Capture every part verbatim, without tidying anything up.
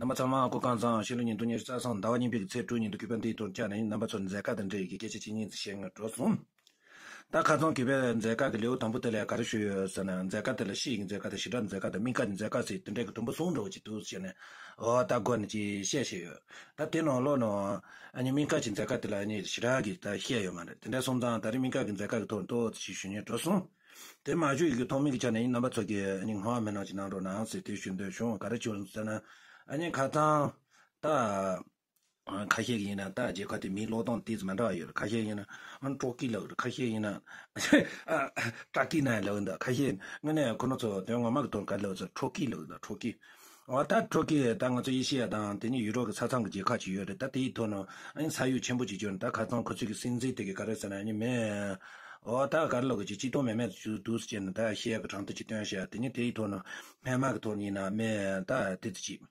རྣམ་པ་ཚང་མ་སྐུ་ཁམས་བཟང་། ཕྱི་ལོ་ཉིས་སྟོང་ཉི་ཤུ་རྩ་གསུམ་ཟླ་བ་གཉིས་པའི་གི་ཚེས་དྲུག་ཉིན་དུ་གུས་པ་འདིའི་ཐོག་བཅར་ནས་རྣམ་པ་ཚོར་མཛད་དཀའ་དང་འབྲེལ་ཡོད་ཀྱི་སྐད་ཆ་གཅིག་གཉིས་ཙམ་བཤད་སྔོན་འགྲོ་སོང་། ད་ཁ་སང་གུས་པའི་མཛད་དཀའ་གི་ལེའུ་དང་པོ་དེ་ལ་ག་རེ་ཞུས་ཡོད་ཟེར་ན། མཛད་དཀའ་དེ་ལ་ཕྱི་ཡི་མཛད་དཀའ་དང་། ཞི་དྲག་མཛད་དཀའ་དང་། སྨིན་དཀའ་གི་མཛད་དཀའ་ཟེར་དེ་འདྲའི་གི་དུམ་བུ་གསུམ་འདྲ་བོ་ཅིག་འདུག་ཟེར་ནས། འོ་ད་སྒོ་ནས་ཅིག་བཤད་བཤད་ཡོད། ད་དེ་ནང་ལོགས་ནང་ཨ་ནི་སྨིན་དཀའ་གི་མཛད་དཀའ་དེ་ལ་ཨ་ནི་ཞི་དྲག་གི་ད་བཤད་ཡོད་མ་རེད། དེ་འདྲ་སོང་ཙང་ད་རེས་སྨིན་དཀའ་གི་མཛད་དཀའ་གི་ཐོག་ཏུ་ཅིག་ཞུ་སྙིང་འདོད་སོང་། དེ་མ་ཞུ་ཡི་གི་ཐོག་མའི་གི་ཆ་ནས་ཨ་ནི་རྣམ་པ་ཚོ་གིས་ཨ་ནི་སྔོན་མ་མེད་ནང་ཅིག་གནང་རོགས་གནང་ཟེར་དེ་ཞུ་འདོད་བྱུང་། ག་རེ་བྱུང་ཟེར་ན། ཨ་ནི་ཁ་སང་ད་ཁ་ཤས་ཀྱིས་ཡིན་ན་ད་རྒྱལ་ཁབ་དེ་མིའི་ཀློག་སྟངས་ཏོག་ཙམ་མི་འདྲ་བ་ཡོད་རེད། ཁ་ཤས་ཡིན་ན་ཨ་ནི་ཀྲོ་ཀི་ལབ་རེད། ཁ་ཤས་ཡིན་ན་ཀྲ་ཀི་ན་ལབ་འདུག་ཁ་ཤས་དངོས་གནས་ཁོ་རང་ཚོ་དོན་ངོ་མ་གི་དོན་ག་ལབ་ཟེར། ཀྲོ་ཀི་ལབ་འདུག་ཀྲོ་ཀི། འོ་ད་ཀྲོ་ཀི་ད་ང་ཚོ་ཨེ་ཤེ་ཡ་དང་དེ་ནས་ཡུ་རོབ་ཀྱི་ས་མཚམས་ཀྱི་རྒྱལ་ཁབ་ཅིག་ཡོད་རེད། ད་དེའི་ཐོག་ནང་ཨ་ནི་ས་ཡུལ་ཆེན་པོ་ཅིག་ཡོད་རེད། ད་ཁ་སང་ཁོ་ཚོའི་གི་སྲིད་འཛིན་དེ་གི་ག་རེ་ཟེར་ན་ཨ་ནི་མི། འོ་ད་ག་རེ་ལབ་དགོས་ཀྱི་སྤྱི་སྟོང་མེད་མེད་དུ་འདུག་ཟེར་ནས་ད་བཤད་ཡག་གི་གྲངས་ཐོ་ཅིག་བཏོན་བཞག་དེ་ནས་དེའི་ཐོག་ནང་སྨན་མ་གི་ཐོག་ནས་ཡིན་ན་མི་ད་དེ་ཚོ་ཅིག་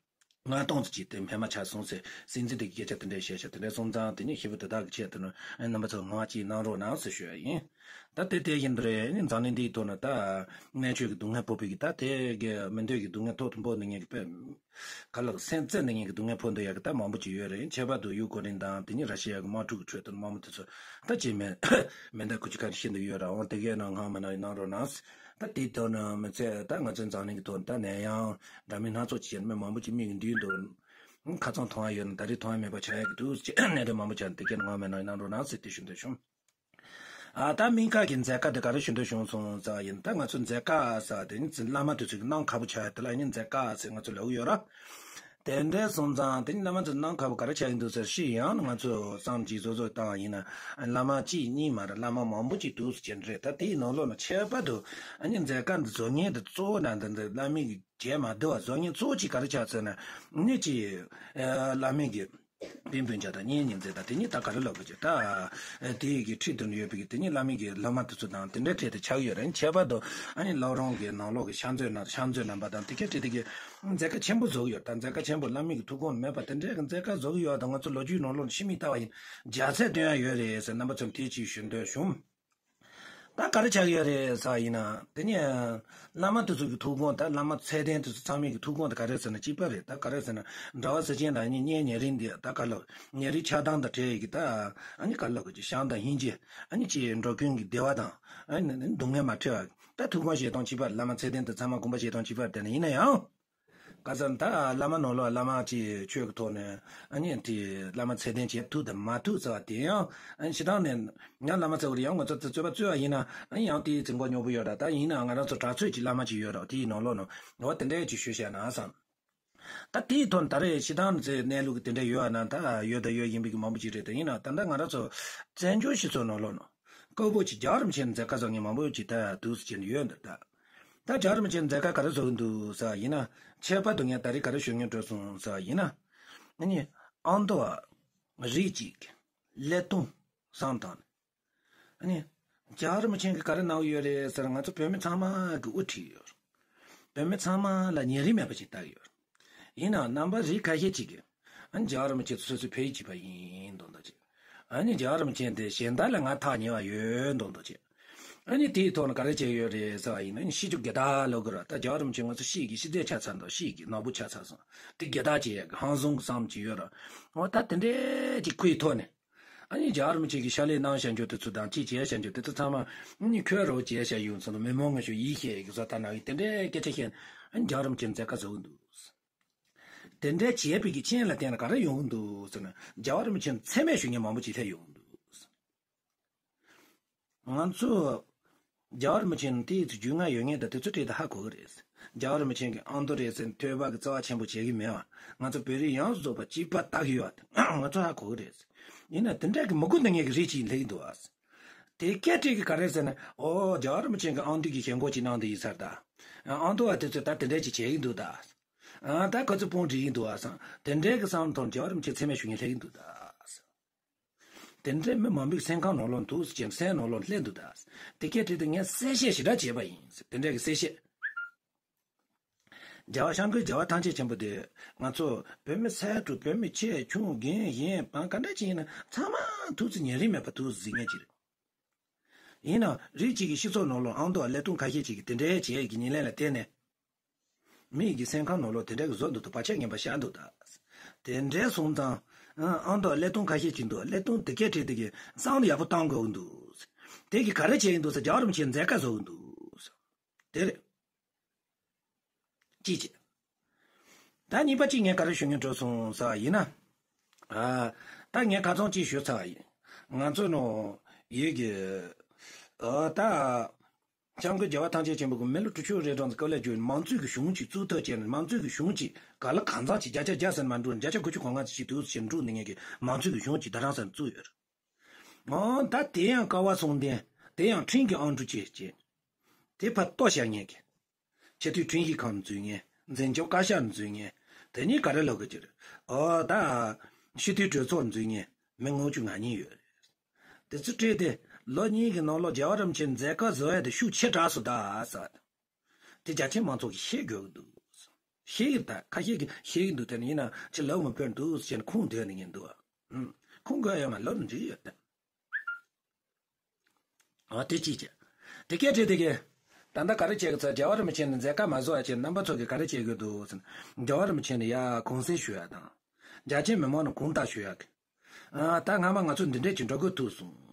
ལྔ་སྟོང་ཙམ་ཅིག་དེ་སྨན་མ་ཆགས་སོང་ཟེར་སྲིད་འཛིན་དེ་གི་སྐད་ཆ་དེ་འདྲ་བཤད་བཞག་དེ་འདྲ་སོང་ཙང་དེ་ནས་ཞེ་པོ་དེ་དག་གི་ཆེད་དུ་ནི་རྣམ་པ་ཚོ་ངོ་ཅིག་གནང་རོགས་གནང་ཟེར་ཞུ་ཡ་ཡིན། ད་དེ་དེ་བཞིན་དུ་རེད། ཨ་ནི་འཛམ་གླིང་འདིའི་ཐོག་ན་ད་སྨན་བཅོས་ཀྱི་སྡུག་བསྔལ་ཕོག་པའི་གི་ད་དེ་གི་མི་འདོད་ཀྱི་སྡུག་བསྔལ་ཐོག་ཏུ་འབོད་འདི་ངེད་ཀྱི་དཔེ་ག་ལ་སེམས་ཚེ་འདི་ངེད་ཀྱི་སྡུག་བསྔལ་ཕོག་འདི་ཡ་གི་ད་མང་པོ་ཅིག་ཡོད་རེད། ཁྱད་པར་དུ་ཡུ་ཀེ་རེན་དང་དེ་ནི་ར་ཤི་ཡ་གི་དམག་འཁྲུག་གི་ཁྲོད་དུ་དམག་མི་དེ་ཚོ་ད་ཅི་མེད་མེ་མདའ་ཁུ་ཅི་ཁ་ཤིན་ཏུ་ཡོད་ར། འོང་དེ་གའི་ནང་སྔ་མ་ན་གནང་རོགས་གནང་། ད་དེའི་ཐོག་ན་མི་ཚད་ད་ང་ཚོའི་འཛམ་གླིང་གི་ཐོག་ད་ནད་ཡམས་འདྲ་མིན་སྣ་ཚོགས་ཅིག་བྱས་ནས་མི་མང་པོ་ཅིག་མིག་གི་མདུན་དུ་ཁ་ཚང་མཐོང་ཡ་ཡོད་ན་ད་རེས་མཐོང་ཡ་མེད་པ་ཆགས་ཡ་གི་འདུག་ཅེས་གནད་དོན་མང་པོ་ཆགས་འདི་གའི་ནང་སྔ་མ་ན་གནང་རོགས་གནང་ཟེར་དེ་ཞུ་འདོད་བྱུང་། ཨ་ད་སྨིན་དཀའ་གི་མཛད་དཀའ་དེ་ག་རེ་ཞུ་འདོད་བྱུང་སོང་ཟེར་བ་ཡིན། ད་ང་ཚོ་མཛད་དཀའ་ཟེར་བ་དེ་ནི་བླ་མ་དེ་ཚོ་གི་གནང་ཁག་པོ་ཆགས་ཡ་དེ་ལ་ནི་མཛད་དཀའ་ཟེར་ང་ཚོ་ལབ་ཀྱི་ཡོད་ར། དེ་འདྲ་སོང་ཙང་དེ་ནི་བླ་མ་ཚོ་གནང་ཁག་པོ་ག་རེ་ཆགས་ཀྱི་འདུག་ཟེར་ཤི་ཡང་ང་ཚོ་བསམ་གྱིས་བཟོ་བཟོ་བཏང་ཡིན་ན་བླ་མ་གཅིག་གཉིས་མ་རེད། བླ་མ་མང་པོ་ཅིག་འདུག་ཟེར་གྱི་རེད། ད་དེའི་ནང་ལོགས་ན་ཁྱད་པར་དུ་ཨ་ནི་མཛད་དཀའ་འདི་བཟོ་མཁན་དེ་གཙོ་བོ་ན་འདི་འདི་བླ་མའི་གི་བྱས་མ་བསྡུ་བ་བཟོ་མཁན་གཙོ་བོ་གཅིག་ག་རེ་ཆགས་ཟེར་ན་ནི་གཅིག་བླ་མའི་གི་པིན་པིན་ཅ་དང་གཉེན་ཉེ་མཛད་དང་དེ་ཉིད་ད་ག་རེ་ལབ་དགོས་ཀྱི་ད། དེ་ཡི་གི་ཁྲིད་དུ་ཡོད་པའི་གི་དེ་ཉིད་བླ་མའི་གི་སློབ་མ་དེ་ཚོ་དང་དེ་འདྲའི་གྲས་དེ་ཆགས་ཡོད་རེད། ཁྱད་པར་དུ་ཨ་ནི་བླ་བྲང་གི་ནང་ལོགས་ཀྱི་ཕྱག་མཛོད་ན་ཕྱག་མཛོད་རྣམ་པ་དང་དེ་གའི་གྲས་དེ་གི་མཛད་དཀའ་ཆེན་པོ་བཟོ་གི་ཡོད། ད་མཛད་དཀའ་ཆེན་པོ་བླ་མའི་གི་ཐུགས་དགོངས་མེད་པ་དེ་འདྲའི་གི་མཛད་དཀའ་བཟོ་གི་ཡོད། ད་ང་ཚོ་ལོ་རྒྱུས་ནང་ལོགས་ནས་ཕྱི་མིག་ལྟ་བ་ཡིན་རྒྱ་ཚད་སྟོན་ཡ་ཡོད་རེད་ཟེར་རྣམ་པ་ཚོར་དེ་ཅིག་ཞུ་འདོད་བྱུང་། ད་ག་རེ་ཆགས་ཡོད་རེད་ཟེར་བ་ཡིན་ན། དེ་ནས་བླ་མ་དེ་ཚོ་གི་ཐུགས་དགོངས་ད་བླ་མ་ཚད་ལྡན་དེ་ཚོ་ཚང་མའི་གི་ཐུགས་དགོངས་དེ་ག་རེ་ཟེར་ན་གཅིག་པ་རེད། ད་ག་རེ་ཟེར་ན་གྲྭ་བ་ཟེར་མཁན་ལ་ནི་གཉེན་ཉེ་རིང་འདི་ད་ག་ལ་ཉེ་རིང་ཆགས་སྡང་དང་བྲལ་ཡི་གི་ད་ཨ་ནི་ག་ལ་གི་བྱམས་དང་སྙིང་རྗེ་ཨ་ནི་ཅིག་འགྲོ་ཀུན་གྱི་བདེ་བ་དང་ཨ་ནི་སྡུག་བསྔལ་མ་འཕྲད་པ་ད་ཐུགས་དགོངས་བཞེས་སྟངས་གཅིག་པ་རེད། བླ་མ་ཚད་ལྡན་དེ་ཚང་མ་དགོངས་པ་བཞེས་སྟངས་གཅིག་པ་རེད། དེ་ནི་ཡིན་ན་ཡང་། ཁ་སང་ད་བླ་མ་ནང་ལོགས་བླ་མ་ཅིག་ཆོས་ཀྱི་ཐོག་ནས་ཨ་ནི་དེ་བླ་མ་ཚད་ལྡན་བྱེད་ཐུབ་དང་མ་ཐུབ་ཟེར་བ་དེ་ཡང་ཨ་ནི་ཕྱི་ཐང་ནས་ཡང་བླ་མ་ཚད་ལྡན་ཡང་ང་ཚོ་རྩོད་པ་རྩོད་པ་ཡིན་ན་ཨ་ནི་ཡང་དེའི་འཛིན་གྲྭ་སྙོམས་པོ་ཡོད་ར། ད་ཡིན་ན་ང་རང་ཚོ་གྲྭ་ཚོས་ཀྱི་བླ་མ་ཅིག་ཡོད་ར། དེའི་ནང་ལོགས་ནང་འོ་དེ་འདྲས་ཅིག་ཞུས་བྱས་ན་བསམ། ད་དེའི་ཐོག་ད་རེས་ཕྱི་ཐང་ནས་གནས་ལུགས་ཀྱི་དེ་འདྲས་ཡོད་ན་ད་ཡོད་ད་ཡོད་ཡིན་པའི་གི་མང་པོ་ཅིག་རེད། ད་ཡིན་ན་ད་ལྟ་ང་རང་ཚོ་བཙན་བྱོལ་སྤྱི་ཚོགས་ནང་ལོགས་ནང་དཀར་པོ་ཅིག་རྒྱལ་བ་རིན་པོ་ཆེ་མཛད་དཀའ་བཟོ་མཁན་མང་པོ་ཅིག་ད་འདུག་ཟེར་གྱི་ཡོད་འདུག་ད། ད་རྒྱལ་བ་རིན་པོ་ཆེ་མཛད་དཀའ་ག་རེ་བཟོ་གི་འདུག་ཟེར་བ་ཡིན་ན། ཁྱད་པར་དུ་ངས་ད་རེས་ག་རེ་ཞུ་སྙིང་འདོད་སོང་ཟེར་བ་ཡིན་ན། ཨ་ནི་ཨ་མདོ་བ་རིགས་གཅིག་ཀླད་སྟོང་བསམ་བཏང་ནས། ཨ་ནི་རྒྱལ་བ་རིན་པོ་ཆེ་གིས་ག་རེ་གནང་གི་ཡོད་རེད་ཟེར་ན་ང་ཚོ་བོད་མི་ཚང་མ་གི་དབུ་ཁྲིད་ཡོད། བོད་མི་ཚང་མ་ལ་ཉེ་རིང་མེད་པ་ཞིག་ལྟ་གི་ཡོད། ཡིན་ནའང་རྣམ་པ་རིགས་ཁ་ཤས་ཅིག་གིས། ཨ་ནི་རྒྱལ་བ་རིན་པོ་ཆེ་སོ་སོའི་བོད་ཡིག་གཅིག་པ་ཡིན་མདོག་མདོག་བྱས། ཨ་ནི་རྒྱལ་བ་རིན་པོ་ཆེ་དེ་གཞན་དག་ལས་ང་ཐག་ཉེ་བ་ཡོད་མདོག་མདོག་བྱས། ཨ་ནི་དེའི་ཐོག་ནས་ག་རེ་བྱས་ཡོད་རེད་ཟེར་བ་ཡིན་ན་ཨ་ནི་ཤི་རྒྱུ་དགེ་རྟགས་ལབ་དགོས་ར། ད་རྒྱལ་བ་རིན་པོ་ཆེ་ང་ཚོ་ཤི་གི་ཤི་ཚད་ཆགས་ཚར་འདུག་ཤི་གི་ནག་པོ་ཆགས་ཚར་སོང་། དེ་དགེ་རྟགས་བྱས་ཡག་གི་ཧང་སང་གི་བསམ་གྱི་ཡོད་ར། འོ་ད་དེ་འདྲའི་ཅིག་ཁུལ་ཐོག་ནས། ཨ་ནི་རྒྱལ་བ་རིན་པོ་ཆེ་གི་ཕྱག་ལས་གནང་བཞག་རྒྱུ་དེ་ཚོ་དང་ཅིག་བྱས་བཞག་རྒྱུ་དེ་ཚོ་ཚང་མ་ཨ་ནི་ཁྱོད་རོགས་བྱས་བཞག་ཡོང་ཚུལ་མི་མང་ང་ཞུ་ཡིད་ཆེས་ཡག་གི་བཟོ་ལྟ་གནང་གི་དེ་འདྲའི་སྐད་ཆ་བཤད་ན་ཨ་ནི་རྒྱལ་བ་རིན་པོ་ཆེ་མཛད་དཀའ་བཟོ་གི་འདུག་དེ་འདྲའི་བྱས་པའི་གི་རྐྱེན་ལ་བརྟེན་ནས་ག་རེ་ཡོང་གི་འདུག་ཟེར་ན་རྒྱལ་བ་རིན་པོ་ཆེ་མཚན་སྨད་ཞུ་མཁན་མང་པོ་ཅིག་སླེབས་ཡོང་གི་འདུག་ང་ཚོ་རྒྱལ་བ་རིན་པོ་ཆེ་ནི་དེའི་ཚེ་རྒྱུས་མངའ་ཡོད་མཁན་དང་དེ་ཚོ་གྲས་དེ་ཧ་གོ་གི་རེད། རྒྱལ་བ་རིན་པོ་ཆེ་གི་ཨ་མདོ་རེད་ཟེར་ཐོས་པ་གི་རྩ་བ་ཆེན་པོ་བྱེད་ཀྱི་མེད་པ། ང་ཚོ་བོད་རིགས་ཡོངས་སུ་རྫོགས་པ་གཅིག་པ་ལྟ་གི་ཡོད་པ་ང་ཚོ་ཧ་གོ་གི་རེད། ཡིན་ན་དེ་འདྲ་གི་མི་གོ་འདི་ངེད་ཀྱི་རིགས་གཅིག་སླེབས་ཀྱི་འདུག་ཨ། དེ་སྐད་ཆ་གི་ག་རེ་ཟེར་ན་ཨོ་རྒྱལ་བ་རིན་པོ་ཆེ་གི་ཨ་མདོ་གི་ཞེན་ཁོག་ཅིག་གནང་འདི་ཡིན་ས་རེད་ད། ཨ་མདོ་བ་དེ་ཚོས་ད་དེ་འདྲ་ཅིག་བྱེད་ཀྱི་འདུག་ད། ཨ་ད་ཁོ་ཚོ་དཔུང་སྒྲིག་གི་འདུག་ཨ་བསམ། དེ་འདྲའི་གི་བསམ་བློ་ཐོག་རྒྱལ་བ་རིན་པོ་ཆེ་མཚན་སྨད་ཞུ་མཁན་སླེབས་ཀྱི་འདུག་ད། དེ་འདྲའི་མི་མང་པོའི་སེམས་ཁམས་ནང་ལོགས་འདུག་ཟེར་གྱི་སེམས་ནང་ལོགས་སླེབས་འདུག་ད། དེ་སྐད་དྲིས་ཏེ་ངས་གསལ་བཤད་ཞེ་དྲག་བྱས་པ་ཡིན་ཟེར་དེ་འདྲའི་གི་གསལ་བཤད། རྒྱལ་བ་སྐྱབས་མགོན་རྒྱལ་བ་ཐམས་ཅད་མཁྱེན་པ་དེ་ང་ཚོ་བོད་མི་སེར་དྲུག་བོད་མི་ཆེ་ཆུང་རྒན་གཞོན་བང་ག་འདྲ་ཅིག་ཡིན་ན་ཚང་མ་ཐུགས་སུ་ཉེ་རིང་མེད་པ་ཐུགས་སུ་གཟིགས་མཁན་ཅིག་རེད། ཡིན་ནའང་རིགས་གཅིག་གི་སྤྱི་ཚོགས་ནང་ལོགས་ཨ་མདོ་བ་ཀླད་སྟོང་ཁ་ཤས་ཅིག་གིས་དེ་འདྲའི་བྱས་ཀྱི་ཉེར་ལེན་ལ་བརྟེན་ནས། མི་ཡི་གི་སེམས་ཁམས་ནང་ལོགས་དེ་འདྲ་གི་བཟོ་འདུག་ད་བར་ཆད་ངན་པ་བཞག་འདུག་ད། དེ་འདྲའི་སོང་ཙང་། ཨང་དང་གླེང་སྟངས་ཁ་ཤས་ཅིག་འདུག་གླེང་སྟངས་དེ་གས་བྲིས་དེ་གི་བསམ་བློ་ཡག་པོ་བཏང་དགོས་ཀྱི་འདུག་དེ་གི་ག་རེ་བྱས་ཡིན་འདུག་ཟེར་རྒྱལ་བ་རིན་པོ་ཆེ་མཛད་དཀའ་བཟོ་གི་འདུག་དེ་རེད། ཅི་བྱེད། ད་གཉིས་པ་གཅིག་ངས་ག་རེ་ཞུ་སྙིང་བྲོ་སོང་ཟེར་བ་ཡིན་ན། ཨ། ད་ངས་ཁ་ཚང་གཅིག་ཞུ་ཚར་བ་ཡིན། ང་ཚོ་ནང་ཡོད་ཀྱི། ཨ། ད། སྐྱབས་མགོན་རྒྱལ་བ་ཐམས་ཅད་མཁྱེན་པའི་སྐུ་མི་ལོ་དྲུག་ཅུ་རེ་གྲངས་ཀྱི་སྐབས་ལ་བརྒྱུད་མང་གཙོའི་གི་གཞུང་ཅིག་བཙུགས་ཐབས་བྱས་ནས། མང་གཙོའི་གི་གཞུང་ཅིག་ག་ལ་གང་འཚམ་ཅིག་བརྒྱ་ཆ་བརྒྱ་ཟེར་མ་འགྲོ། བརྒྱ་ཆ་དགུ་བཅུ་གོ་ལྔ་ཙམ་ཞིག་འདུག་ཟེར་འགྲོ་ནི་ངེད་ཀྱི་མང་གཙོའི་གི་གཞུང་ཅིག་ད་རང་སར་བཙུགས་ཡོད་རེད། འོ་ད་དེ་ཡང་སྐལ་བ་བཟང་ལྡན། དེ་ཡང་ཁྲིམས་ཀྱི་ཨང་གྲངས་བཅས་བྱས། དེ་ཕར་གཏོར་བཞག་མཁན་གྱི། ཆེས་མཐོའི་ཁྲིམས་ཞིབ་ཁང་འཛུལ་མཁན། འཛིན་སྐྱོང་བཀའ་ཤག་འཛུལ་མཁན། དེ་གཉིས་ག་རེ་ལབ་དགོས་ཀྱི་རེད། ཨོ་ད། སྤྱི་འཐུས་གྲོས་ཚོགས་འཛུལ་མཁན་མི་ལྔ་བཅུ་ང་གཉིས་ཡོད་རེད། དེ་ཚོ་སྤྲད་དེ་ལོ་གཉིས་ཀྱི་ནང་ལོགས་རྒྱལ་བ་རིན་པོ་ཆེ་མཛད་དཀའ་བཟོ་ཡ་དེ་ཤུགས་ཆེ་དྲགས་སོང་ད་ཟེར། དེ་རྒྱ་ཆེ་མང་ཚོགས་ཀྱིས་ཤེས་དགོས་ཀྱི་འདུག་ཤེས་ཀྱི་རེད་ད། ཁ་ཤས་ཀྱིས་ཤེས་ཀྱི་འདུག་དེ་ནི་ཡིན་ན་ཅི་ལབ་མི་དགོས་འདུག་ཟེར་ནས་ཁུངས་འདོན་ནས་ཉན་འདུག་ཨ། ཁུངས་དགོས་ཡོད་མ་ལབ་ནས་འགྲིག་ཡོད་ད། ཨ། དེ་གཅིག་བྱས། དེ་སྐད་བྲིས་དེ་གས། ད་ལྟ་ག་རེ་བྱེད་ཀྱི་ཚར། རྒྱལ་བ་རིན་པོ་ཆེ་ནས་མཛད་དཀའ་མ་བཟོ་བ་བྱས། རྣམ་པ་ཚོ་གིས་ག་རེ་བྱེད་དགོས་འདུག་ཟེར་ན། རྒྱལ་བ་རིན་པོ་ཆེ་ནས་ཡ་གུང་སེང་ཞུ་ཡ་དང་། རྒྱ་ཆེ་མི་མང་ནས་དགོངས་དག་ཞུ་ཡ་གི། ཨ། ད་སྔ་མ་ང་ཚོ་འདི་འདྲས་ཀྱི་འགྲོ་དགོས་ཐུག་སོང་།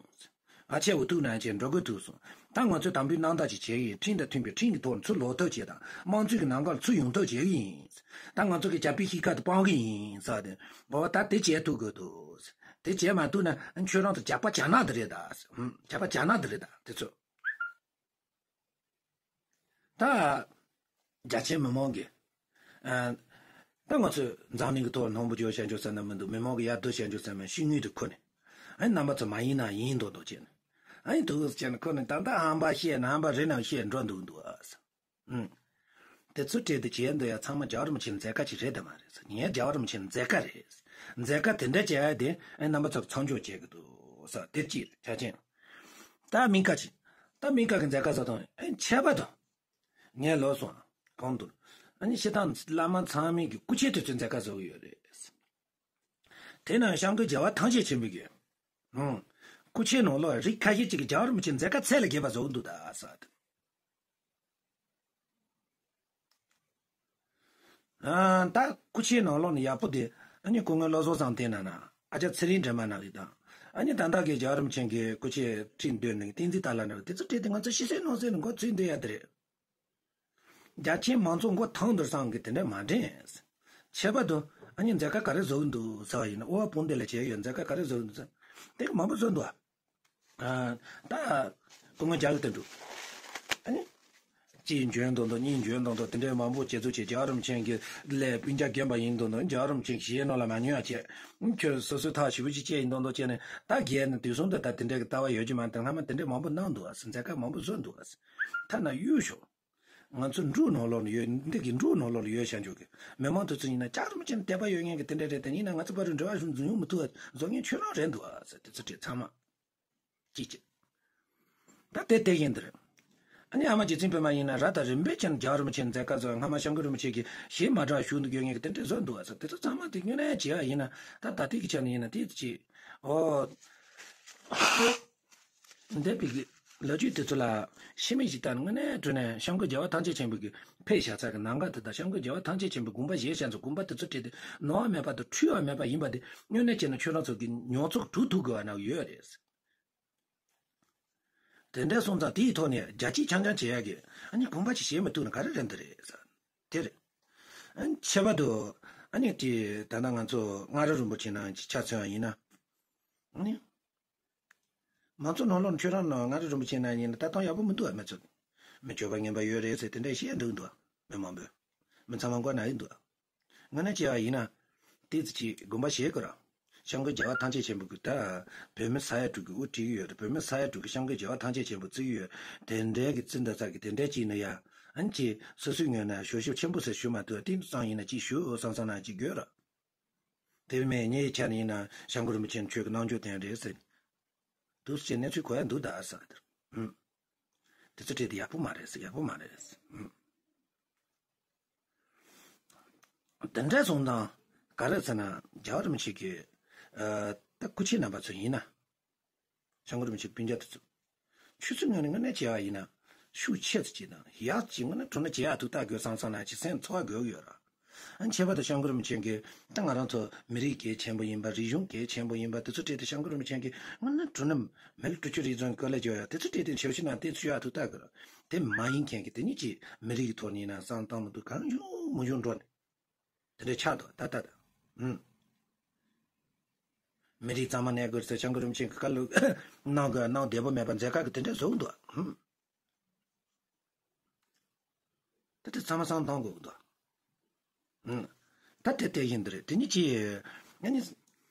ཨ། ཆེ་བོ་ཐུག་ན་ཅེས་འགྲོ་དགོས་ཐུག་སོང་། ད་ང་ཚོས་དམ་འབུལ་གནང་དག་ཅིག་བྱེད་ཀྱི་ཡིན། ཁྲིམས་དང་མཐུན་པའི་ཁྲིམས་ཀྱི་ཐོག་ནས་ཚུར་ལོག་ཐབས་བྱེད་དང་། དམངས་གཙོའི་གི་ནང་ཁར་ཚུར་ཡོང་ཐབས་བྱེད་ཀྱི་ཡིན། ད་ང་ཚོ་གི་རྒྱ་པའི་གཤིས་ཀ་དེ་སྤང་གི་ཡིན་ཟེར་ཏེ། འོ་ད་དེ་བྱེད་ཐུབ་དགོས་འདུག་དེ་བྱེད་མ་ཐུབ་ན་ཁྱོད་རང་ཚོ་ཇག་པ་ཇག་ནག་དེ་རེད་ད། ཧུམ། ཇག་པ་ཇག་ནག་དེ་རེད་ད་དེ་ཚོ། ད། རྒྱ་ཆེ་མི་མང་གིས། ཨ། ད་ང་ཚོས་འཛམ་གླིང་གི་ཐོག་སྣང་བ་འཇོག་བྱ་འཇོག་ཟེར་ན་མི་འདུག་མི་མང་གིས་ཡར་བསྡུ་བྱ་འཇོག་ཟེར་མ་ཤི་ངུས་དུ་ཁུར་ནས། ཨ་ནི་རྣམ་པ་ཚོ་མ་ཡིན་ན་ཡིན་མདོག་མདོག་བྱས་ནས། ཨ་ནི་དུས་བྱས་ནས་ཁུར་ནས། ད་ལྟ་ཧམ་པ་བཤད་ན་ཧམ་པ་རེད་ནམ་བཤད་འགྲོ་འདུག་འདུག་ཨ། ཨུམ། དེ་ཚོ་བྲིས་ཏེ་བྱས་འདུག་ཡ། ཚང་མ་རྒྱལ་བ་རིན་པོ་ཆེ་མཛད་དཀའ་ཅིག་རེད་དམ་མ་རེད་ཟེར། ངས་རྒྱལ་བ་རིན་པོ་ཆེ་མཛད་དཀའ་རེད། མཛད་དཀའ་དེ་འདྲ་བྱས་ཡ་དེ་ཨ་རྣམ་པ་ཚོར་མཚམས་འཇོག་བྱེད་ཀྱི་འདུག་ཟེར། དེ་གཅིག་ཆ་ཅན། ད་མིང་ཁ་ཅིག་ད་མིང་ཁ་གི་མཛད་དཀའ་བཟོ་སྟངས་ཨ་ཁྱད་པར་དུ། ངས་ལབ་སོང་། གང་འདུག་ཨ་ནི་སྤྱིར་བཏང་བླ་མ་ཚང་མས་ཀྱི་སྐུ་མཆེད་དེ་ཚོའི་མཛད་དཀའ་བཟོ་གི་ཡོད་རེད། དེ་ན་སྐྱབས་མགོན་རྒྱལ་བ་ཐམས་ཅད་མཁྱེན་པའི་གི། ཧུང་། སྐུ་མཆེད་ནང་ལོགས་རིགས་ཁ་ཤས་ཅིག་གིས་རྒྱལ་བ་རིན་པོ་ཆེ་མཛད་དཀའ་ཚད་ལས་བརྒལ་བ་བཟོ་གི་འདུག་ད་ཟེར། ཨ། ད་སྐུ་མཆེད་ནང་ལོགས་ནས་ཡག་པོ་དེ། ཨ་ནི་སྐུ་ངོ་བློ་བཟང་བསམ་གཏན་ན་ན། ཨ་ཅག་ཚེ་རིང་སྒྲོལ་མ་ན་རེད་དང་། ཨ་ནི་ད་ལྟ་གི་རྒྱལ་བ་རིན་པོ་ཆེ་གི་སྐུ་མཆེད་ཁྲི་འདོན་ནས་བསྟན་འཛིན་ཏཱ་ལ་ན་རེད། དེ་ཚོ་བྲིས་ཏེ་ང་ཚོ་ཕྱི་གསལ་ནང་གསལ་ནས་མགོ་ཚོས་བསྡད་ཡ་དེ་རེད། རྒྱ་ཆེའི་མང་ཚོགས་མགོ་ཐང་འདིར་སང་གི་དེ་འདྲ་མ་དྲན། ཁྱད་པར་དུ་ཨ་ནི་མཛད་དཀའ་ག་རེ་བཟོ་གི་འདུག་ཟེར་བ་ཡིན་ན། ཨོ་བ་བུང་དེ་ལ་བྱས་ཡོད། མཛད་དཀའ་ག་རེ་བཟོ་གི་འདུག་ཟེར། དེ་ག་མང་པོ་བཟོ་འདུག་ཨ། ད་སྐུ་ངོ་རྒྱ་གི་དོན་གྲུབ། ཨ་ནི། གཅིག་འཇོན་མདོག་མདོག་གཉིས་འཇོན་མདོག་མདོག་དེ་འདྲའི་མང་པོ་བྱེད་ཚུལ་བྱས། རྒྱལ་བ་རིན་པོ་ཆེ་གི་ལས་སྤུན་ཀྱག་རྒན་པ་ཡིན་མདོག་མདོག་རྒྱལ་བ་རིན་པོ་ཆེ་གི་ཞལ་ནང་ལ་མ་ཉོན་ཡ་བྱས། ཁྱོད་སོ་སོའི་ཐག་ཞེ་པོ་ཅིག་བཅད་ཡིན་མདོག་མདོག་བྱས་ནས། ད་རྒས་ནས་དུས་གསུམ་དུ་ད་དེ་འདྲའི་གི་ལྟ་བ་ཡོད་རྒྱུ་མ་རེད། དེ་སྔ་མ་དེ་འདྲའི་མང་པོ་གནང་འདུག་ཨ། མཛད་དཀའ་མང་པོ་བཟོས་འདུག་ཨ། ཐ་ན་གཡུག་ཞོག་ང་ཚོ་འབྲུག་ནང་ལོགས་ནས་ཡོད། འདི་གི་འབྲུག་ནང་ལོགས་ལ་ཡོད་བྱ་འཇོག་གི་མི་མང་དེ་ཚོ་ཡིན་ན་ལྕགས་རིན་པོ་ཆེ་ནས་དད་པ་ཡོད་མཁན་གྱི་དེ་འདྲ་རེད། དེ་ཡིན་ན་ང་ཚོ་བར་དུ་འབྲེལ་བ་ཞུ་འཛུལ་ཡོང་མི་ཐུབ་པ་བཟོ་མཁན་ཁྱོད་རང་རེད་འདུག་ཨ་ཟེར། དེ་ཚོ་བྲིས་ཚང་མ། ཅིག་ཅིག་ད་དེ་དེ་ཡིན་འདིར། ཨ་ནི་ཨ་མ་རྗེ་བཙུན་པད་མ་ཡིན་ན་ར་ད་རིམ་པས་ཀྱང་རྒྱལ་བ་རིན་པོ་ཆེ་མཛད་དཀའ་བཟོ། སྔ་མ་སྐྱབས་མགོན་རིན་པོ་ཆེ་གིས་ཞེ་མ་དྲག་ཞུ་འདུག་ཡོད་མཁན་གྱི་དེ་འདྲ་བཟོ་འདུག་ཨ་ཟེར། དེ་ཚོ་ཚང་མ་དེ་དངོས་གནས་བྱས་པ་ཡིན་ན། ད་ད་ལྟའི་གི་ཆ་ནས་ཡིན་ན་དེ་ཅིག་ཨོ། འདས་པའི་གི་ལོ་རྒྱུས་དེ་ཚོ་ལ་ཕྱི་མིག་ཅིག་བལྟས་ན་དངོས་གནས་དྲང་གནས་སྐྱབས་མགོན་རྒྱལ་བ་ཐམས་ཅད་མཁྱེན་པའི་གི་ཕེབས་བཞག་ས་གི་ནམ་མཁའ་དེ་དང་། སྐྱབས་མགོན་རྒྱལ་བ་ཐམས་ཅད་མཁྱེན་པའི་དགོངས་པ་བཞེས་བཞག་ཚོ་དགོངས་པ་དེ་ཚོ་བྲིས་ཏེ་ནོར་བ་མེད་པ་དང་འཁྲུལ་བ་མེད་པ་ཡིན་པ་དེ་དངོས་གནས་བྱས་ན་ཁྱོད་རང་ཚོ་གི་མྱོང་ཚོར་གྲུབ་ཐུབ་དགོས་པ་ན་ཡོད་རེད། དེ་འདྲ་སོང་ཙང་དེའི་ཐོག་ནས་རྒྱ་སྐྱེད་འཆང་འཆང་བྱེད་ཡག་གི་ཨ་ནི་དགོངས་པ་ཅིག་བཞེས་མི་ཐུབ་ན་ག་རེ་རེད་འདི་རེད་ཟེར། དེ་རེད། ཨ་ནི་ཁྱད་པར་དུ་ཨ་ནི་དེ་ད་ལྟ་ང་ཚོ་མངའ་རིས་རིན་པོ་ཆེ་ནང་ཆ་མཚོན་པ་ཡིན་ན། ཨ་ནི། མང་གཙོ་ནང་ལོགས་ཁྱོད་རང་ནང་མངའ་རིས་རིན་པོ་ཆེ་ནང་ཡིན་ན་ལྟ་སྟངས་ཡག་པོ་མི་འདུག་ཨ། མི་ཚོ་མི་སྤྱོད་པ་ངན་པ་ཡོད་རེད་ཟེར་དེ་འདྲ་བཤད་འདུག་འདུག་ཨ། མི་མང་པོས། མི་ཚང་མ་མགོ་ན་ཡི་འདུག་ཨ། དངོས་གནས་བྱས་པ་ཡིན་ན། ཏོག་ཙམ་ཅིག་དགོངས་པ་བཞེས་དགོས་ར། སྐྱབས་མགོན་རྒྱལ་བ་ཐམས་ཅད་མཁྱེན་པ་གི་ད། བོད་མི་ས་ཡ་དྲུག་གི་དབུ་ཁྲིད་ཀྱི་ཡོད་རེད། བོད་མི་ས་ཡ་དྲུག་གི་སྐྱབས་མགོན་རྒྱལ་བ་ཐམས་ཅད་མཁྱེན་པ་བརྩི་གི་ཡོད། དེ་འདྲའི་གི་བརྩི་འདི་ཚ་གི་དེ་འདྲའི་ཅིག་ནི་ཡ། ཨ་ནི་ཅིག་སོ་སོའི་ངོས་ནས་ཞབས་ཞུ་ཆེན་པོ་ཟེར་ཞུ་མ་ཐུབ། ཏིང་ཙང་ཡིན་ན་ཅིག་ཞུ་བསམ་བསམ་ན་ཅིག་དགོས་ར། དེ་མིན་ངའི་ཆ་ནས་ཡིན་ན་སྐྱབས་མགོན་རིན་པོ་ཆེ་ཁྱོད་ཀྱི་རྣལ་འབྱོར་ལྡན་རེད་ཟེར། འདུག་སེ་གནས་ཚུལ་གོ་ཡ་འདུག་ད་ཟེར། ཧུམ། དེ་ཚོ་བྲིས་ཏེ་ཡག་པོ་མ་རེད་ཟེར། ཡག་པོ་མ་རེད་ཟེར། ཧུམ། དེ་འདྲ་སོང་ཙང་ག་རེ་ཟེར་ན་རྒྱལ་བ་རིན་པོ་ཆེ་གིས། ཨ། ད་སྐུ་མཆེད་རྣམ་པ་ཚོ་ཡིན་ན། སྐྱབས་མགོན་རིན་པོ་ཆེ་སྤུན་ཀྱག་དེ་ཚོ། ཆུ་ཚོད་ངོས་ནས་དངོས་གནས་བྱས་པ་ཡིན་ན། ཤུགས་ཆེ་ཙམ་ཅིག་དང་ཡག་ཅིག་ངོ་ན་གྲུ་ན་བྱེད་ཡག་ཐུག་ལྟ་དགོས་བསམ་བསམ་ན་ཅིག་སེམས་ཚོར་བ་དགོས་ཡོད་ར། ཨ་ནི་ཁྱད་པར་དུ་སྐྱབས་མགོན་རིན་པོ་ཆེ་གིས་ད་ང་རང་ཚོ་མི་རིགས་གལ་ཆེན་པོ་ཡིན་པ། རིག་གཞུང་གལ་ཆེན་པོ་ཡིན་པ་དེ་ཚོ་བྲིས་ཏེ་སྐྱབས་མགོན་རིན་པོ་ཆེ་གིས་ང་ན་གྲུ་ན་མི་ལོ་དྲུག་ཅུ་རེ་ཟུང་གི་སྐོར་ལ་བརྗོད་ཡ་དེ་ཚོ་བྲིས་ཏེ་ཞབས་ཕྱི་ནང་དེ་ཚོ་ཡག་ཐུག་ལྟ་དགོས་ར། དེ་མ་ཡིན་མཁན་གྱི་དེ་ཉིད་ཀྱི་མི་རིགས་ཀྱི་ཐོག་ནས་ཡིན་ན་བསམ་བཏང་མི་འདུག་གང་བྱུང་མི་བྱུང་འགྲོ་ནས། དེ་འདྲ་ཆགས་འདུག་ད་ད་ད། ཨུམ། མི་རིགས་གཙང་མ་གནས་དགོས་ཟེར་སྐྱབས་མགོན་རིན་པོ་ཆེ་གི་བཀའ་སློབ་གནང་དགོས་གནང་བདེ་པོ་མེད་པ་མཛད་ཁག་གི་དེ་འདྲ་བཟོ་གི་འདུག་ཨུམ། ད་དེ་ཚང་མ་བསམ་བཏང་དགོས་གི་འདུག་ཨུམ། ད་དེ་དེ་ཡིན་འདི་རེད། དེ་ནི་ཅི། ཨ་ནི།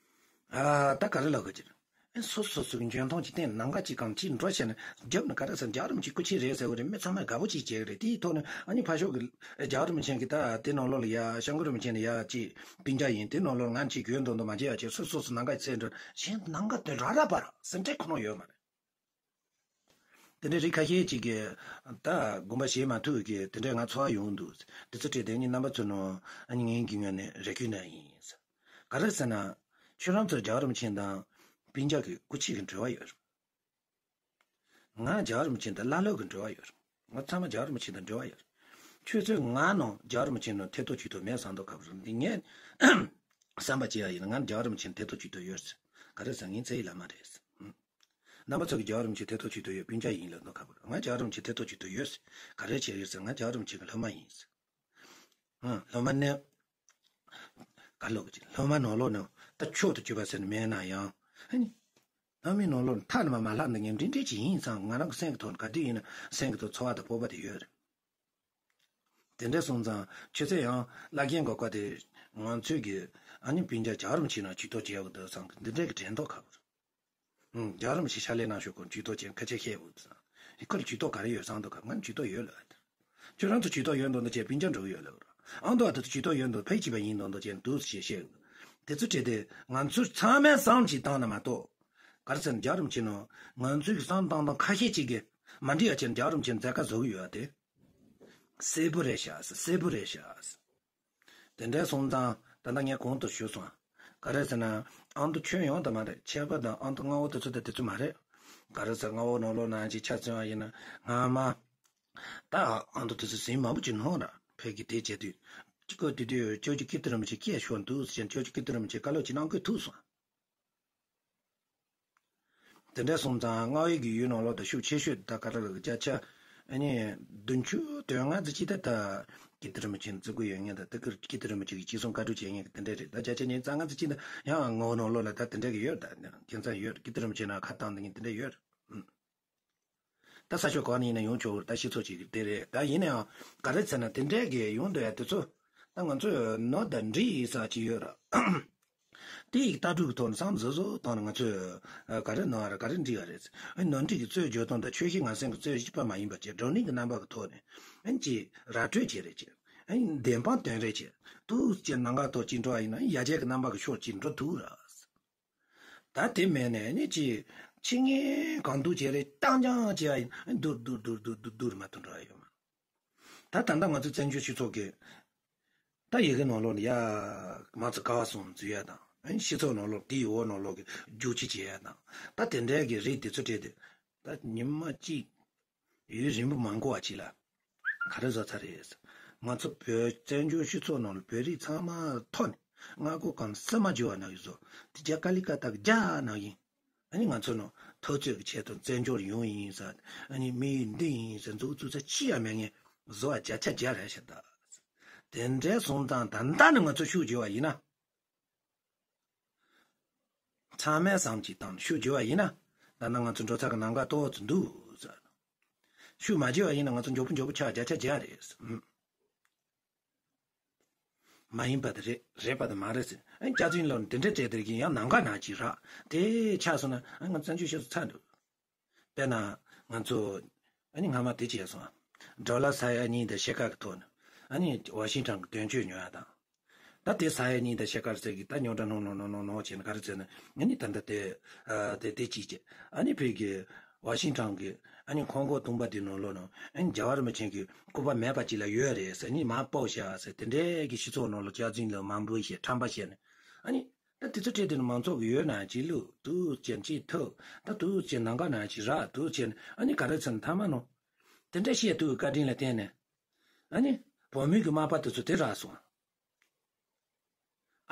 ཨ་ད་ག་རེ་ལབ་དགོས་ཀྱི་རེད། སོ་སོ་སོ་གི་འཇོན་ཐང་གི་སྟེང་ནང་ག་ཅིག་གམ་ཅིག་འགྲོ་བྱས་ནས་རྒྱབ་ནས་ག་རེ་ཟེར། རྒྱལ་བ་རིན་པོ་ཆེ་སྐུ་མཁྱེན་རེད་ཟེར་བ་རེད། མི་ཚང་མས་དགའ་པོ་ཅིག་བྱེད་གི་རེད། དེའི་ཐོག་ནས་ཨ་ནི་ཕར་ཕྱོགས་ཀྱི་རྒྱལ་བ་རིན་པོ་ཆེ་གི་ད་དེ་ནང་ལོགས་ལ་ཡ་སྐྱབས་མགོན་རིན་པོ་ཆེ་ནས་ཡ་ཅིག་སྤུན་ཀྱག་ཡིན། དེ་ནང་ལོགས་ང་ཅིག་གྱོན་མདོག་མདོག་མ་བྱེད་ཡ་བྱེད། སོ་སོ་སོ་ནང་ག་ཚེ་འགྲོ་གཞན་ནང་ག་དེ་ར་ར་པ་ར་སེམས་ཁྲལ་ཁོ་ན་ཡོད་མ་རེད། དེ་འདྲའི་རིགས་ཁ་ཤས་ཅིག་གིས་ད་དགོངས་པ་བཞེས་མ་ཐུབ་ཀྱི་དེ་འདྲའི་ང་ཚོར་ཡོང་འདུག་དེ་ཚོ་བྲིས་ཏེ་ཨ་ནི་རྣམ་པ་ཚོ་ནང་ཨ་ནི་ངའི་གི་ངོས་ནས་རེ་སྐུལ་ནང་ཡིན། ག་རེ་ཟེར་ན། ཁྱོད་རང་ཚོ་རྒྱལ་བ་རིན་པོ་ཆེ་དང་སྤུན་ཀྱག་གི་སྐུ་མཁྱེན་གྱི་འབྲེལ་བ་ཡོད། ང་རྒྱལ་བ་རིན་པོ་ཆེ་དང་བླ་སློབ་ཀྱི་འབྲེལ་བ་ཡོད། ང་ཚང་མ་རྒྱལ་བ་རིན་པོ་ཆེ་དང་འབྲེལ་བ་ཡོད། ཁྱོད་ཚོས་ང་ནང་རྒྱལ་བ་རིན་པོ་ཆེ་ནང་ཐེ་གཏོགས་བྱེད་ཐུབ་མེད་བསམ་མདོག་ཁ་པོ་རེད། འདི་ངས་བསམ་པ་བྱེད་ཡ་ཡིན་ན་ང་རྒྱལ་བ་རིན་པོ་ཆེ་ཐེ་གཏོགས་བྱེད་ཐུབ་ཡོད། ག་རེ་ཟེར་ངའི་རྩ་བའི་བླ་མ་རེད། རྣམ་པ་ཚོ་གི་རྒྱལ་བ་རིན་པོ་ཆེ་ཐེ་གཏོགས་བྱེད་ཐུབ་ཡོད། སྤུན་ཀྱག་ཡིན་ལབ་མདོག་ཁ་པོ་རེད། ང་རྒྱལ་བ་རིན་པོ་ཆེ་ཐེ་གཏོགས་བྱེད་ཐུབ་ཡོད། ག་རེ་བྱས་ཡོད་ཟེར་ང་རྒྱལ་བ་རིན་པོ་ཆེ་གི་སློབ་མ་ཡིན། ཨང་། སློབ་མ་ནི། ག་ལོག་ཅིག་སློབ་མ་ནང་ལོགས་ནང་ད་མཆོག་ཏུ་གྱུར་པ་ཟེར་ནི་མེད་ན་ཡང་། ཨ་ནི། སློབ་མའི་ནང་ལོགས་ནས་མཐའ་ནས་མ་མ་ལྷག་འདི་ངས་འདྲི་འདྲི་ཅིག་ཡིན་ཙང་། ང་རང་གི་སེམས་ཀྱི་ཐོག་ནས་ག་དུས་ཡིན་ན་སེམས་ཀྱི་ཐོག་ཚོར་བ་དང་སྤོབས་པ་དེ་ཡོད་རེད། དེ་འདྲ་སོང་ཙང་ཁྱོད་ཚོས་ཡང་བླ་རྒན་གོ་སྐབས་དེ་ང་ཚོས་ཀྱི་ཨ་ནི་སྤུན་ཀྱག་རྒྱལ་བ་རིན་པོ་ཆེ་ནང་ཇུས་གཏོགས་བྱས་ཡོད་འདུག་བསམ་གི་འདི་འདྲའི་གི་དྲན་ཐོག་ཁ་བོར། ཨང་། རྒྱལ་བ་རིན་པོ་ཆེ་ཕྱག་ལས་གནང་ཕྱོགས་སྐོར་ཇུས་གཏོགས་བྱས་ཁ་ཆད་བཤད་འོས་ཙང་། ཁོ་ལ་ཇུས་གཏོགས་ག་རེ་ཡོད་བསམ་འདུག་ག་ང་ཇུས་གཏོགས་ཡོད་ལབ། ཁྱོད་རང་ཚོ་ཇུས་གཏོགས་ཡོད་མདོག་མདོག་བྱས་སྤུན་ཀྱག་འགྲོ་གི་ཡོད་ལབ། ཨང་། དོ་ཨ་ད་ཚོ་ཇུས་གཏོགས་ཡོད་མདོག་ཕལ་ཆེ་བ་ཡིན་མདོག་མདོག་བྱས་འདུག་ཞེས་བཤད། དེ་ཚོ་བྲིས་ཏེ་ང་ཚོས་ཚང་མས་བསམ་གྱིས་བཏང་ན་མ་གཏོགས། ག་རེ་ཟེར་ན་རྒྱལ་བ་རིན་པོ་ཆེ་ནང་ང་ཚོས་ཀྱི་བསམ་བཏང་སྟངས་ཁ་ཤས་ཅིག་གིས་མ་འགྲིག་ཡ་ཅན་རྒྱལ་བ་རིན་པོ་ཆེ་མཛད་ཁ་བཟོ་གི་ཡོད་དེ། གསལ་པོ་རེད་ཤག་གསལ་པོ་རེད་ཤག་དེ་འདྲ་སོང་ཙང་ད་ལྟ་ངས་གོང་དུ་ཞུས་སོང་། ག་རེ་ཟེར་ན། ཨ་མདོ་ཁྱོན་ཡོངས་དུ་མ་རེད། ཁྱད་པར་དུ་ཨ་མདོ་མངའ་འོག་དེ་ཚོ་དང་དེ་ཚོ་མ་རེད། ག་རེ་ཟེར། མངའ་འོག་ནང་ལོགས་ནང་ཅིག་ཆ་མཚོན་པ་ཡིན་ན་སྔ་མ། ད་ཨ་མདོ་དེ་ཚོ་ཟིང་མང་པོ་ཅིག་སྣོན་ར། ཕ་གི་དེ་བྱས་དུས། ཅིག་གོ་དུས་དུས་ཇོ་བོ་རྗེ་ཀིརྟི་རིན་པོ་ཆེ་སྐྱེས་ཤོར་འདུག་ཟེར། ཇོ་བོ་རྗེ་ཀིརྟི་རིན་པོ་ཆེ་བཀའ་སློབ་ཅིག་གནང་དགོས་ཐུག་སོང་། དེ་འདྲ་སོང་ཙང་མངའ་འོག་གི་ཡུལ་ནང་ལོགས་དང་ཤུགས་ཆེ་ཤོས་ད་ག་རེ་ལབ་ན། བརྒྱ་ཆ་ཨ་ནི་བདུན་ཅུ་དོན་ལྔ་ཙམ་ཅིག་ད་ད་ཀིརྟི་རིན་པོ་ཆེ་བརྩི་གི་ཡོད་མཁན་དང་། ད་ཀིར་ཀིརྟི་རིན་པོ་ཆེ་གི་ཅི་གསུང་བཀའ་སྒྲུབ་བྱེད་མཁན་གྱི་དེ་འདྲ་རེད། ད་བརྒྱ་ཆ་ཉི་ཤུ་རྩ་ལྔ་ཙམ་ཅིག་ད་ཡང་མངའ་འོག་ནང་ལོགས་ལ་ད་དེ་འདྲ་གི་ཡོད། ད་ཁྱད་མཚར་ཡོད། ཀིརྟི་རིན་པོ་ཆེ་ནང་ཁ་བཏང་བསྡད་མཁན་དེ་འདྲ་ཡོད། ཨུམ། ད་ས་ཕྱོགས་གང་ནས་ཡིན་ན་ཡོང་ཆོག་གི་རེད། ད་སྤྱི་ཚོགས་ཅིག་གི་དེ་རེད། ད་ཡིན་ན་ཡང་ག་རེ་ཟེར་ན། དེ་འདྲས་ཀྱི་ཡོང་འདོད་ཡ་དེ་ཚོ་ད་ང་ཚོས་ནོར་དང་འདྲི་ཡི་ས་ཅིག་ཡོད་ར། དེ་ཡི་ལྟ་གྲུབ་ཀྱི་ཐོག་ནས་བསམ་བཟོ་བཟོ་བཏང་ནས་ང་ཚོས་ག་རེ་ནོར་བ་རེད། ག་རེ་འགྲིག་བ་རེད། ཨ་ནི་ནོར་འཁྲུལ་གྱི་རྩོད་བརྗོད་སྟངས་དང་ཆོས་བཤད་ངག་གསན་གྱི་རྩོད་གཅིག་པ་མ་ཡིན་པ་བྱས། བགྲོ་གླེང་གི་རྣམ་པ་གི་ཐོག་ནས་ཨ་ནི་ཅིག་ར་སྤྲོད་བྱེད་རེས་བྱེད། ཨ་ནི་བདེན་དཔང་སྟོན་རེས་བྱེད། འདུག་ཅེས་ནང་ག་ཐོག་ཅིག་འགྲོ་བ་ཡིན་ན་ཡར་རྒྱས་ཀྱི་རྣམ་པ་གི་ཕྱོགས་ཅིག་འགྲོ་ཐུབ་ར། ད་དེ་མེད་ནས་ནི་ཅི། ཕྱི་ངན་གང་འདུག་བྱས་རེད། རྐྱང་རྐྱང་བྱས་པ་ཡིན་ན་སྡུག་སྡུག་སྡུག་སྡུག་སྡུག་སྡུག་མ་ཐུབ་འགྲོ་ཡ་ཡོད་མ། ད་ད་ལྟ་ང་ཚོ་བཙན་བྱོལ་སྤྱི་ཚོགས་ཀྱི་ད་ཡི་གེ་ནང་ལོགས་ནས་ཡ་མང་ཚོགས་ག་བ་སོང་འཛུལ་ཡ་དང་། ཨ་ནི་སྤྱི་ཚོགས་ནང་ལོགས་དེའི་འོག་ནང་ལོགས་ཀྱི་རྒྱུག་ཁྱི་བྱེད་ཡ་དང་། ད་དེ་འདྲའི་གི་རིགས་དེ་ཚོ་བྲིས་ཏེ། ད་ཉི་མ་གཅིག་ཡུན་རིང་པོ་མ་འགོར་བ་ཅིག་ལ་ག་རེ་བཟོ་ཚར་རེད། ང་ཚོ་བོད་བཙན་བྱོལ་སྤྱི་ཚོགས་ནང་ལ་བོད་རིགས་ཚང་མ་ཐོ་ནས་མངའ་ཁོངས་གང་སེ་མ་འཇུ་བ་ནང་བཞིན་བཟོ། དེ་རྒྱ་དཀའ་ལས་ཁག་ད་རྒྱ་ནང་བཞིན། ཨ་ནི་ང་ཚོ་ནང་འཐབ་རྩོད་ཀྱི་ཆེད་དུ་བཙན་བྱོལ་ཡོང་ཡིན་ཟེར། ཨ་ནི་དམིགས་ཡུལ་འདི་ཡིན་ཟེར་མཛུབ་བཙུགས་ས་ཅི་ཡང་མེད་མཁན་བཟོ་བ་བརྒྱ་ཆ་བརྒྱ་རེད་ཤག་ད་དེ་འདྲའི་སོང་ཙང་ད་ལྟ་ནས་ང་ཚོ་ཤུགས་རྒྱོབ་པ་ཡིན་ན། ཚང་མས་བསམ་གྱིས་བཏང་ནས་ཤུགས་རྒྱོབ་པ་ཡིན་ན། ད་ནང་ང་ཚོ་འགྲོ་ས་གི་ནང་ག་ཏོག་ཙམ་འདུག་ཟེར། ཤུགས་མ་རྒྱོབ་པ་ཡིན་ན་ང་ཚོ་མགྱོགས་པོ་མགྱོགས་པོ་ཆགས་བརྒྱ་ཆ་བརྒྱ་རེད་ཟེར། ཨུམ། མ་ཡིན་པ་དེ་རེད། རེད་པ་དེ་མ་རེད་ཟེར། ཨ་ནི་སྐྱག་རྫུན་ལབ་ནས་དེ་འདྲ་བྲིས་དེ་གིན་ཡང་ནང་ག་ནང་གཅིག་རག་དེ་ཆགས་སོང་ན། ཨ་ང་བཙན་བྱོལ་སྤྱི་ཚོགས་ཚར་འདུག་དཔེར་ན་ང་ཚོ་ཨ་ནི་སྔ་མ་དེ་བྱས་སོང་། ཌོ་ལར་ས་ཡ་གཉིས་དང་ཕྱེད་ཀ་གི་ཐོག་ནས་ཨ་ནི་ཝ་ཤིང་ཊོན་གི་དོན་གཅོད་ཉོ་ཡ་དང་། ད་དེ་ས་ཡ་གཉིས་དང་ཕྱེད་ཀ་ཟེར་གི་ད་ཉོ་འདྲ་ནོ་ནོ་ནོ་ནོ་ནོ་བྱས་ནས་ག་རེ་ཟེར་ན། ཨ་ནི་ད་ལྟ་དེ་ཨ་དེ་དེ་གཅིག་བྱས། ཨ་ནི་ཕ་གི་ཝ་ཤིང་ཊོན་གི་ཨ་ནི་ཁང་གོག་དུང་པ་དེ་ནང་ལོགས་ནང་ཨ་ནི་རྒྱལ་བ་རིན་པོ་ཆེ་གི་སྐུ་པར་མེད་པ་ཅིག་ལ་ཡོད་རེད་ཟེར། ཨ་ནི་མར་ཕབ་བཞག་ཟེར། དེ་འདྲའི་གི་སྤྱི་ཚོགས་ནང་ལ་སྐྱག་རྫུན་ལབ་མང་པོ་བཤད། ཁྲམ་པ་བཤད་ནས། ཨ་ནི་ད་དེ་ཚོ་བྲིས་དེ་ནི་མང་ཚོགས་ཀྱི་ཡོད་ན་ཅིག་བླུགས། འདུག་ཅེས་ཅིག་ཐུག་ད་འདུག་ཅེས་ནང་ག་ན་ཅིག་རག་འདུག་ཅེས། ཨ་ནི་ག་རེ་ཟེར་ན་མཐའ་མ་ནང་། དེ་འདྲ་བཤད་ཐུབ་པའི་བཀའ་དྲིན་ལ་བརྟེན་ནས། ཨ་ནི། བོད་མི་གི་དམག་པ་དེ་ཚོ་དེ་རག་སོང་།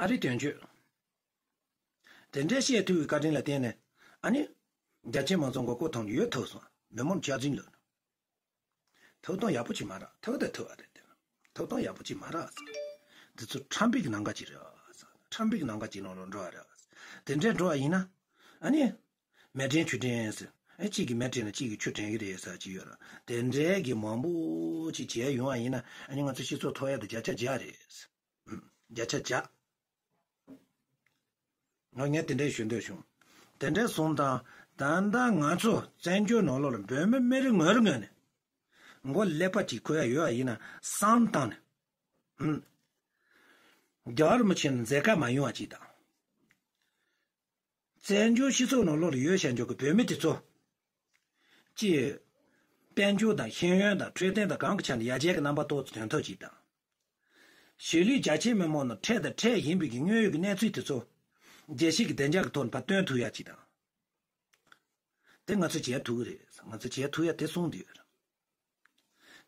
ཨ་རི་དོན་གཅོད། དེ་འདྲ་བཤད་ཐུབ་པའི་བཀའ་དྲིན་ལ་བརྟེན་ནས། ཨ་ནི། རྒྱ་ཆེ་མང་ཚོགས་མགོ་སྐོར་ཐོན་ཡོད་ཐུབ་སོང་། མི་མང་ཆ་འཛིན་ལོ། ཐུབ་སྟངས་ཡག་པོ་ཅིག་མ་རག། ཐུབ་དང་ཐུབ་པ་རེད་དེ། ཐུབ་སྟངས་ཡག་པོ་ཅིག་མ་རག་ཟེར། དེ་ཚོ་ཁྲམ་པའི་གི་ནང་ག་ཅིག་རེད་ཟེར། ཁྲམ་པའི་གི་ནང་ག་ཅིག་ནང་ལ་འགྲོ་བ་རེད་ཟེར། དེ་འདྲས་འགྲོ་བ་ཡིན་ན། ཨ་ནི། མེ་འདྲེན་ཆུ་འདྲེན་ཟེར། ཨེ་གཅིག་གིས་མེ་དྲན་ན་གཅིག་གིས་ཆུ་དྲན་གི་རེད་ཟེར་གྱི་ཡོད་ར། དེ་འདྲས་གི་མང་པོ་ཅིག་བྱས་ཡོང་བ་ཡིན་ན། ཨ་ནི་ང་ཚོ་སྤྱི་ཚོགས་ཐོག་ཡ་དེ་བརྒྱ་ཆ་བརྒྱ་རེད་ཟེར། བརྒྱ་ཆ་བརྒྱ། ང་ངས་དེ་འདྲས་ཞུ་འདོད་བྱུང་། དེ་འདྲས་སོང་ཙང་། ད་ལྟ་ང་ཚོ་བཙན་བྱོལ་ནང་ལོགས་ལ་བོད་མི་མི་རེ་ངོ་རེ་ངོས་ནས་མགོ་ཀླད་པ་གཅིག་ཁུར་ཡ་ཡོད་པ་ཡིན་ན། བསམ་བཏང་ནས། ཧུམ། རྒྱལ་བ་རིན་པོ་ཆེ་ལ་མཛད་དཀའ་མ་ཡོང་བ་ཅིག་དང་། བཙན་བྱོལ་སྤྱི་ཚོགས་ནང་ལོགས་ལ་ཡོད་བཞག་འཇོག་གི་བོད་མི་དེ་ཚོ། ཅིག་དཔལ་འབྱོར་དང་ཤེས་ཡོན་དང་འཕྲོད་བསྟེན་དང་གང་གི་ཆ་ནས་ཡར་རྒྱས་ཀྱི་རྣམ་པ་ཏོག་ཙམ་ཐོན་ཐབས་ཅིག་དང་། གཞིས་ལུས་རྒྱ་ཆེ་མི་མང་ནང་འཕྲད་དང་འཕྲད་བཞིན་པའི་གི་དངོས་ཡོད་ཀྱི་གནས་ཚུལ་དེ་ཚོ། རྒྱལ་སྤྱི་གི་བདེ་འཇགས་ཀྱི་ཐོག་ནས་ཕར་སྟོན་ཐུབ་ཡ་ཅིག་དང་། དེ་ང་ཚོས་བྱེད་ཐུབ་ཀྱི་རེད། ང་ཚོས་བྱེད་ཐུབ་ཡ་དེ་གསུངས་བསྡད་ཡོད་རེད།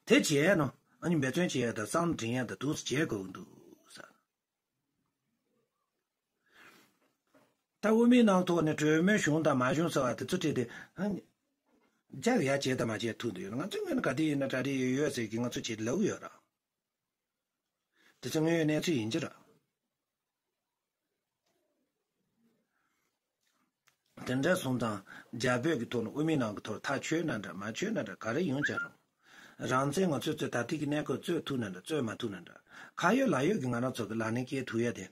དེ་བྱས་ན་ཨ་ནི་འབད་བརྩོན་བྱེད་ཡ་དང་བསམ་བློ་འདྲེན་ཡ་དང་འདུག་སེ་བྱེད་དགོས་ཀྱི་འདུག་ཟེར། ད་དབུ་མའི་ནང་ཐོག་ནས་གྲོས་མོལ་བྱུང་དང་མ་བྱུང་ཟེར་བ་དེ་ཚོ་བྲིས་ཏེ། ཨ་ནི། རྒྱག་ཡ་བྱེད་དང་མ་བྱེད་ཐུག་འདུག་ཡོད། ང་ཚོའི་ངོས་ནས་ག་དེ་ཡིན་ན་གྲ་སྒྲིག་ཡོད་ཡོད་ཟེར་གྱི་ང་ཚོ་བྱེད་ལབ་ཡོད་ར། དེ་ཚོ་དངོས་ཡོད་གནས་ཚུལ་ཡིན་གྱི་ར། དེ་འདྲ་སོང་ཙང་རྒྱ་བོད་ཀྱི་ཐོག་ནས་དབུ་མའི་ནང་གི་ཐོག་ཐག་ཆོད་ན་འདྲ་མ་ཆོད་ན་འདྲ་ག་རེ་ཡོང་ཀྱང་རུང་། རང་བཙན་ང་ཚོས་རྩོད་ད་ལྟའི་གི་གནས་སྐབས་རྩོད་ཐུབ་ན་འདྲ་རྩོད་མ་ཐུབ་ན་འདྲ། ཁ་ཡོད་ལག་ཡོད་ཀྱི་ང་རང་ཚོ་གི་ལག་ལེན་སྐྱེལ་ཐུབ་ཡ་དེ།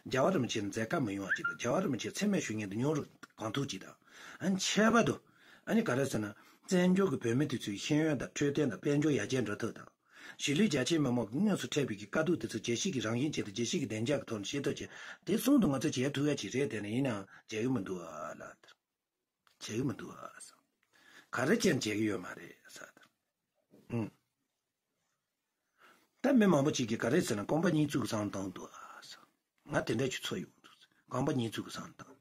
རྒྱལ་བ་རིན་པོ་ཆེ་མཛད་དཀའ་མི་ཡོང་བ་ཅིག་དང་། རྒྱལ་བ་རིན་པོ་ཆེ་མཚན་སྨད་ཞུ་མཁན་དེ་ཉུང་རུ་གང་ཐུབ་ཅིག་དང་། ཨ་ནི་ཁྱད་པར་དུ། ཨ་ནི་ག་རེ་ཟེར་ན། བཙན་བྱོལ་གྱི་བོད་མི་དེ་ཚོའི་ཤེས་ཡོན་དང་འཕྲོད་བསྟེན་དང་དཔལ་འབྱོར་ཡར་རྒྱས་འགྲོ་ཐབས་དང་། གཞིས་ལུས་རྒྱ་ཆེ་མི་མང་གི་དངོས་སུ་འཕྲད་པའི་གི་དཀའ་སྡུག་དེ་ཚོ་རྒྱལ་སྤྱི་གི་རང་བཞིན་ཅན་དང་རྒྱལ་སྤྱི་གི་བདེ་འཇགས་ཀྱི་ཐོག་ནས་ཤེས་ཐབས་བྱེད། དེ་གསུམ་དུ་ང་ཚོས་བྱེད་ཐུབ་ཡ་ཅིག་རེད། དེ་ནས་ཡིན་ནའང་བྱེད་ཀྱི་མི་འདུག་ཨ་ལ། བྱེད་ཀྱི་མི་འདུག་ཨ་ཟེར། ག་རེ་བྱས་ནས་བྱེད་ཀྱི་ཡོད་མ་རེད་ཟེར། ཨུང་། ད་མི་མང་པོ་ཅིག་གིས་ག་རེ་ཟེར་ན་རྐང་པ་གཉིས་བཙུགས་བསམ་བཏང་འདུག་ཨ་ཟེར། ང་དེ་འདྲ་ཅིག་ཚོར་ཡོང་འདུག་ཟེར། རྐང་པ་གཉིས་བཙུགས་བསམ་བཏང་།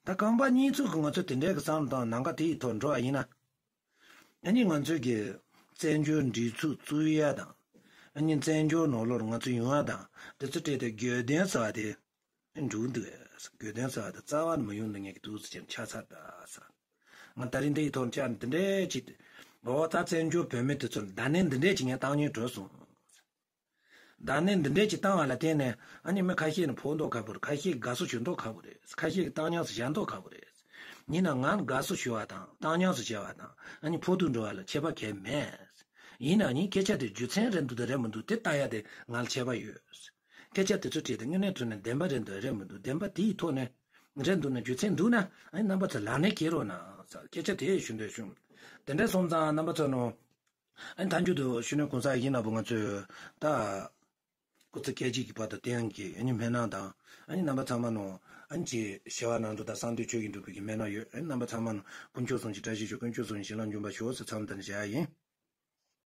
ད་རྐང་པ་གཉིས་བཙུགས་ཀྱི་ང་ཚོ་དེ་འདྲའི་གི་བསམ་བཏང་ནམ་མཁའ་དེ་ཡི་ཐོག་འགྲོ་བ་ཡིན་ན། ཨ་ནི་ང་ཚོའི་གི་བཙན་བྱོལ་སྒྲིག་འཛུགས་བཙུགས་ཡ་དང་། ཨ་ནི་བཙན་བྱོལ་ནང་ལོགས་ང་ཚོ་ཡོང་ཡ་དང་དེ་ཚོ་སྤྲད་དེ་དགོས་དོན་ཟེར་བ་དེ་འགྲུབ་འདུག་གས། དགོས་དོན་ཟེར་བ་དེ་རྩ་བ་ནས་མི་ཡོང་འདུག་ངས་གི་འདུག་ཟེར་ཆགས་ཚར་ད་ཟེར། ང་ད་རིང་འདི་ཡི་ཐོག་ནས་བཅར་ནས་འདི་འདྲའི་ཅིག་འོ་ད་བཙན་བྱོལ་བོད་མི་དེ་ཚོ་ལ་བརྡ་ལན་འདི་འདྲའི་ཅིག་ངས་བཏང་སྙིང་བྲོ་སོང་། བརྡ་ལན་འདི་འདྲའི་ཅིག་བཏང་བ་ལ་བརྟེན་ནས་ཨ་ནི་མི་ཁ་ཤས་ནི་ཕོག་མདོག་ཁ་པོ་རེད། ཁ་ཤས་ཀྱིས་དགའ་བསུ་ཞུ་མདོག་ཁ་པོ་རེད། ཁ་ཤས་ཀྱིས་བཏང་སྙོམས་སུ་བཞག་མདོག་ཁ་པོ་རེད། ཡིན་ནའང་ང་དགའ་བསུ་ཞུ་བ་དང་བཏང་སྙོམས་སུ་བྱ་བ་དང་ཨ་ནི་ཕོག་ཐུག་འགྲོ་བ་ལ་ཁྱད་པར་གང་ཡང་མེད། ཡིན་ནའང་ངས་སྐད་ཆ་དེ་རྒྱུ་མཚན་རེད་འདུག་དང་རེད་མི་འདུག་དེ་ལྟ་ཡ་དེ་ང་ལ་ཁྱད་པར་ཡོད། སྐད་ཆ་དེ་ཚོ་དྲིས་ཏེ་དངོས་གནས་དྲང་གནས་བདེན་པ་རེད་འདུག་རེད་མི་འདུག་བདེན་པ་དེའི་ཐོག་ནས་རེད་འདུག་ན་རྒྱུ་མཚན་འདུག་ན་ཨ་ནི་རྣམ་པ་ཚོ་ལག་ལེན་འཁེལ་རོགས་གནང་ཟེར་སྐད་ཆ་དེ་ཞུ་འདོད་བྱུང་། དེ་འདྲ་སོང་ཙང་རྣམ་པ་ཚོ་ནང་། ཨ་ནི་མཐའ་མཇུག་ཏུ་གཞོན་ནུ་གོང་ས་ཡིན་ན་བུ་ང་ཚོས་ད། སྐུ་ཚེ་སྐད་ཅིག་གི་བར་དུ་བརྟན་གྱི་ཨ་ནི་སྨོན་ལམ་དང་ཨ་ནི་རྣམ་པ་ཚང་མ་ནང་ཨ་ནི་ཅིག་ཞི་བ་ལྷུན་གྲུབ་དང་གསང་འདུས་ཆོས་ཀྱི་འབྲུག་པའི་གི་སྨོན་ལམ་ཡོད། ཨ་ནི་རྣམ་པ་ཚང་མ་ནང་དཀོན་མཆོག་གསུམ་གྱི་བཀྲ་ཤིས་ཤོག་དཀོན་མཆོག་གསུམ་གྱི་བྱིན་རླབས་འབྱུང་བར་ཤོག་ཟེར་མཚམས་འདི་ནས་བཞག་ཡིན།